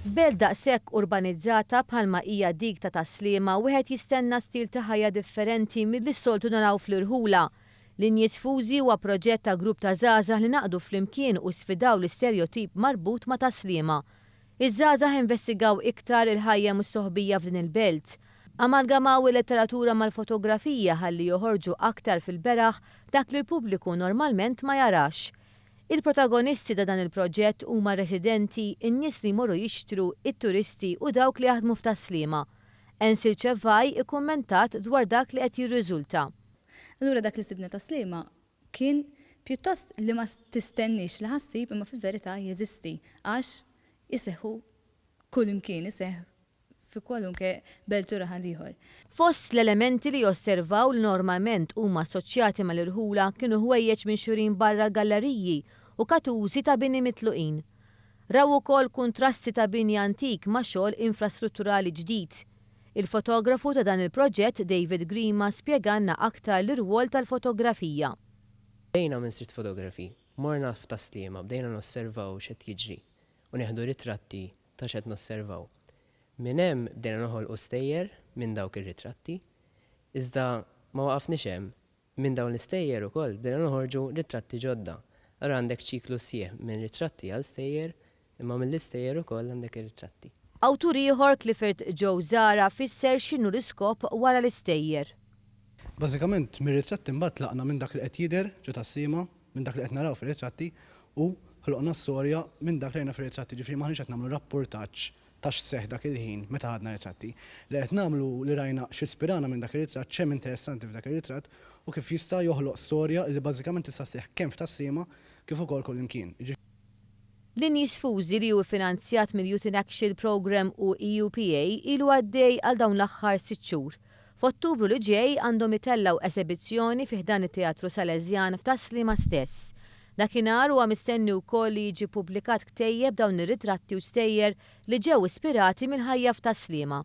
F'belt daqshekk urbanizzata bħalma hija dik ta' Tas-Sliema wieħed jistenna stil ta' ħajja differenti milli s-soltu naraw fl-irħula. Linji Sfużi huwa proġett ta' grupp ta' żgħażagħ li ngħaqdu flimkien u sfidaw l-isterjotip marbut ma' Tas-Sliema. Iż-żgħażagħ investigaw iktar il-ħajja mistoħbija f'din il-belt. Amalgamaw il-letteratura mal-fotografija ħalli joħorġu aktar fil-beraħ dak li l-pubbliku normalment ma jarax. Il-protagonisti ta' dan il-proġett huma r-residenti, in-nies li jmorru jixtru, it-turisti u dawk li jaħdmu f'Tas-Sliema. Ensil Cevai ikkummentat dwar dak li qed jirriżulta. Allura dak li sibna Tas-Sliema kien pjuttost li ma tistenniex li ħa ssib imma fil-verità jeżisti għax iseħħu kullimkien, iseħħ fi kwalunke belt u raħal ieħor. Fost l-elementi li osservaw li normalment huma assoċjati mal-irħula kienu ħwejjeġ minxurin barra l-galleriji u katużi ta' bini mitluqin. Raw ukoll kuntrasti ta' bini antik ma' xogħol infrastrutturali ġdid. Il-fotografu ta' dan il-proġett David Grima spjegalna aktar l-irwol tal-fotografija. Bdejna minn street photography, morna f'Tas-Sliema, bdejna nosservaw x'qed jiġri u nieħdu ritratti ta' x'qed nosservaw. Minn hemm bdejna noħolqu stejjer minn dawk ir-ritratti. Iżda ma waqafniex hemm, minn dawn l-istejjer ukoll bdejna noħorġu ritratti ġodda. Allura għandek ċiklu sħiħ minn ritratti għal stejjer, imma mill-istejjer ukoll għandek ir-ritratti. Awtur ieħor, Clifford Joe Zahra fisser x'inhu l-iskop wara l-istejjer. Bażikament mir-ritratti mbagħad tlaqna minn dak li qed jidher ġo Tas-Sliema, minn dak li qed naraw fir-ritratti u ħloqna storja minn dak li rajna fir-ritratti, ġifieri m'aħniex qed nagħmlu rappurtaġġ ta' x'seħħ dak il-ħin meta ħadna ritratti. Li qed nagħmlu hu li rajna x'ispirana minn dak ir-ritratt, x'hemm interessanti f'dak ir-ritratt u kif jista' joħloq storja li bażikament tista' sseħħ kemm f'Tas-Sliema kif ukoll kullimkien. Linji Sfużi li hu ffinanzjat mill-Youth in Action Programme u EUPA ilu għaddej għal dawn l-aħħar sitt xhur. F'Ottubru li ġej għandhom itellgħu esebizzjoni fi ħdan it-Teatru Salesjan f'Tas-Sliema stess. Dakinhar huwa mistenni wkoll li jiġi ppubblikat ktejjeb dawn ir-ritratti u stejjer li ġew ispirati mill-ħajja f'Tas-Sliema.